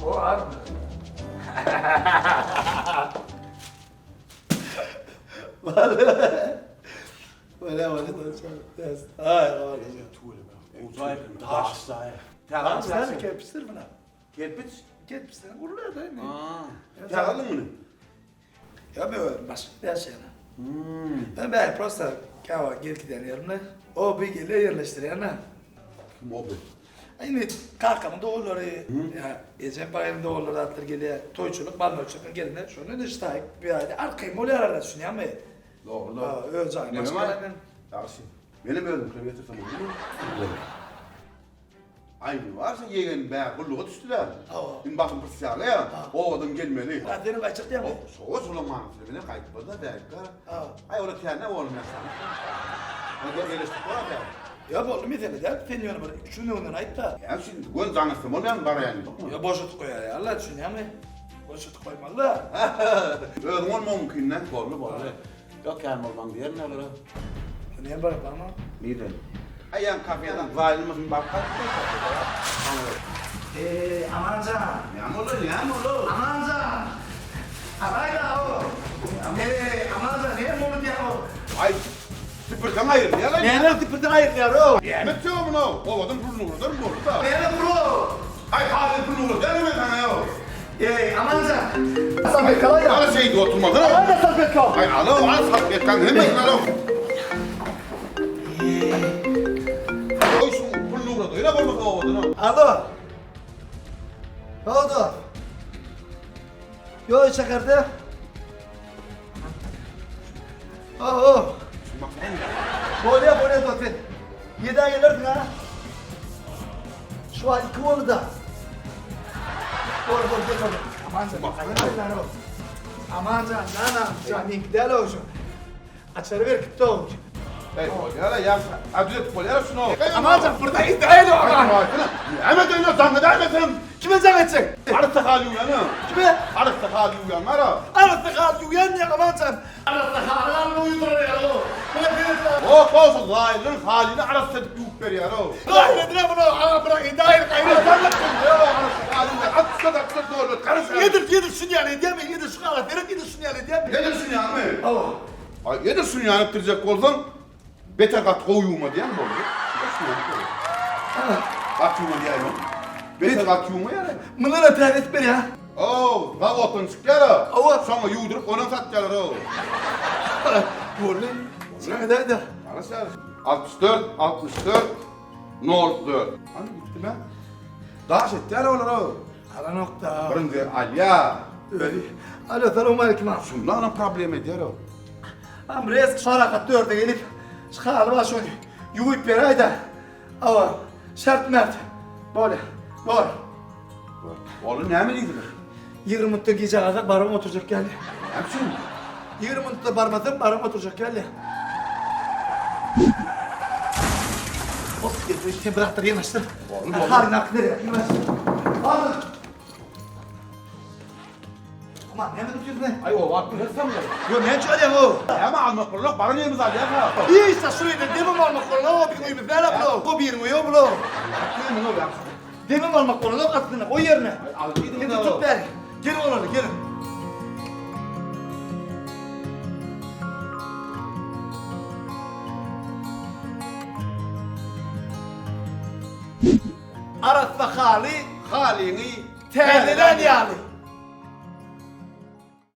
O army. Wala wala Ay wala. Daş zaýa. Sen kerpiçdir buna. Kerpiç? Kerpiçden gurulýar da indi. Täze aldyň muny? Ýa men başga ýaşaýan. Ben bäri prosta käwagt gelip gidýän ýerimde. O bir gelýär ýerleşdirýän-ä. Kim o bir? Indi kakamyň doganlary, ýa ejem baýyň doganlary zatlar gelýär. Toýçulyk, balmaçylyk gelende şonda indi ştaýyk bir aýda arkaýyn bolýarlar düşünýäňmi? Dogry, dogry. Öz jaýym başga. Ýagşy. Menem özümkini getirsem bolarmy? Aý bar sen ýegen bä gulluga düşdüler. Hawa. Indi basym pyrsýarlar ýa. Obadan gelmeli. Ha seniň gaýtjak diýýäňmi? Şowa şola manysyny bilen gaýtmaz-da bäýikler. Hawa. Aý ola känä oglum ýaşanyp. Ola gel geleşdik bolar bä. Ýa boldy mesele däl sen ýöne bir üç gün öňünden aýt-da. Näme üçin indi göni jaň etsem bolýarmy baraýan ýokmy? Ýa boşadyp goýaýarlar düşünýäňmi? Boşadyp goýmaly-da. Özüň bolmagyň mümkin-dä. Boldy boldy. Ýok kän bolmaň diýerin olara. Näme baryp barma? Nirden? Aý ýaňy kafedan zaýalamasyn baryp gaýtdyk kafede. Eý, Amanjan! Näme boldy, näme boldy? Amanjan! Araýda-ow! Eý, Amanjan, näme boldy diýýän-ow? Aý, süpürseň aýrylýar-aý. Näme süpürseň aýrylýar-ow? Näme etjegem muny-ow? Obadan puluny ugradaryn boldy-da. Näme pul-ow? Aý, hazyr puluny ugradýan men saňa-ow. Eý, Amanjan! Salfetka alaý-da! Ala şeýdip oturmasana. Alaý-da salfetka! Aý, al-ow, al salfetkaň hemmesini al-ow. Goý şu puluny ugradaýyn-a bolmasa obadan-ow. Alo! Boldy. Ýok, şäherde. Ho-ho. Bolýa, bolýa dost sen. Ýedä gelersiň ha. Şu wagt iki boldy-da. Bol, bol, geç otur. Amanjan, aýan Amanjan, janam, jan, meňki däl o şu. Açary berkitdi-ow. Eý, bolýar-a, ýagşy. A düzetip bolýar-a şuny. Amanjan, burada edäýeli oňa. Näme edeýin-o, jaň edäýmesem. Kime jaň etjek? Arassa haly ýuwýan-a. Kime? Arassa haly ýuwýan bar-a. Arassa haly ýuwýan diýýäň, Amanjan. Arassa haly alyp uýdurar ýaly-ow. Muňa seret-le. Hop, hop, şu zaýylyň halyny arassa edip ýuwup berýär-ow. Zaýyl edin-ä muny, aga, bırak, edäýeli, gaýrat. Arassa haly ýuwýan. Atsa-da, atsa-da, dogry, garasy. Edil, edil şuny ýaly edýärmi? Edil şu hala seret, edil şuny ýaly edýärmi? Edil şuny ýalymy? Hawa. Aý, edil şuny ýaly etdirjek bolsaň, beter gaty gowy ýuwma diýen boldy. Gaty ýuwma diýäýme. Beter gaty ýuwma ýaly. Mundan-a täze edip berýär. Ow, zawoddan çykýar-a. Hawa. Şoňa ýuwduryp, onam satýarlar-ow. Boldy. Çaýda-da. Garaşýarys. 64, 64, nol dört. Hany gitdim-ä. Daş etýär olar-ow. Alanok-da. Birinji alýar. Özi. Alo, salowmaleýkim aga. Şundanam problema edýär-ow. Am resk şarakat dörde gelip, şu haly bar şony ýuwup beräý-dä. Awa, şert-mert. Bolýa, bor. Boldy, näme diýdiler? 20 minutda gijä galsak barybam oturjak geldi. Näme üçin? 20 minutda barmasam barybam oturjak geldi. Hop, gel, sen bir atlar ýanaşdyr. Boldy, boldy. Halyny akyp berýär, ýanaşdyr. Aldy. Aman, näme tutýarsyň? Aý, o wagt bilersiň. Ýo, näme üçin alýaň o? Näme almak bolanok, baran ýerimizi alýas ha. Hiç, şu ýerde demem almak bolanok, biziň öýümiz däl bulo. Bu biriň öýi bulo. Demem ýagşy. Demem almak bolanok aslynda, goý ýerine. Aý, al diýdim. Indi tut bäri. Geliň olarly, geliň. Arassa haly Halyňy täzelän ýaly.